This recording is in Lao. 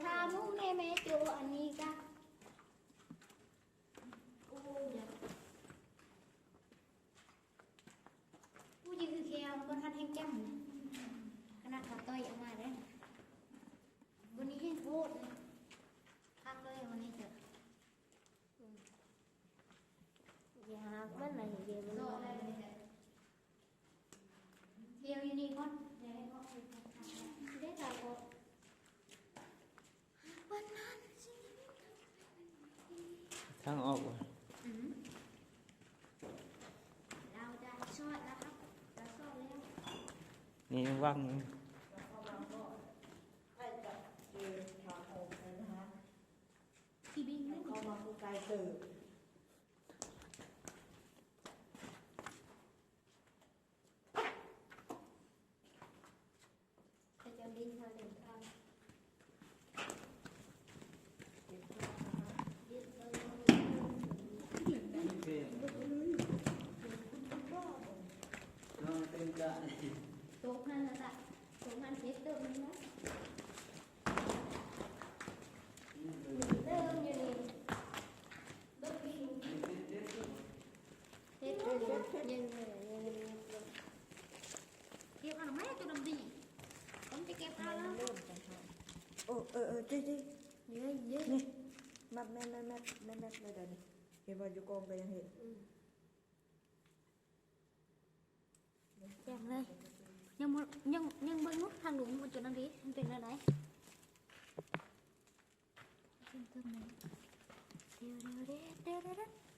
ຖາມໝູ່ແດ່ແມ່ໂຈ ອັນນີ້ກະ ໂອ້ຍ ຜູ້ຍິງຄືແຄວ ບໍ່ທັນແຮງຈັງ ຂະໜາດເຂົາຕ່ອຍອອກມາເດ້ ບໍ່ນີ້ແຮງໂພດເລີຍ ຄັກເລີຍ ບໍ່ນີ້ເຈົ້າ. ຢາກມັນນະ ເກມມັນ ເຈົ້າ ເຈົ້າຢູ່ນີ້ກ່ອນ ເດ້ຕາຍກໍ ທາງອອກບໍ່? ອືມ ເຮົາຈະຊອດແລ້ວຄັບ ຈະຊອດແລ້ວ ນີ້ວັງ ທີ່ບິນ ເຂົ້າມາຄືໄກເຕີບ. ເຂົາເຈົ້າບິນເຂົ້າເດີນທາງ ຕົກຫັ້ນລະ ຕົກຫັ້ນເຈັບເຕີບໜຶ່ງນະ. ເກັບເອົາແມ່ໂຕດຳດີ ຕ້ອງໄປເກັບເອົາແລ້ວ. ໂອ້ ເອີ ເອີ ເຈ້ ເຈ້ ນີ້ ມັດແມ່ນ ມັດແມ່ນ ມັດແມ່ນ ມັດແມ່ນເລີຍດຽວນີ້ ເຫັນບໍ່ ຢູ່ກອງກໍຍັງເຫັນ. ອືມ ແຈ້ງເລີຍ ຍັງບໍ່ ຍັງ ຍັງເບິ່ງຢູ່ທາງລຸ່ມມັນຈົນນັ້ນດີ ມັນເປັນແນວໃດ ເປັນຕົວໃດ ເດ ເດ ເດ ເດ.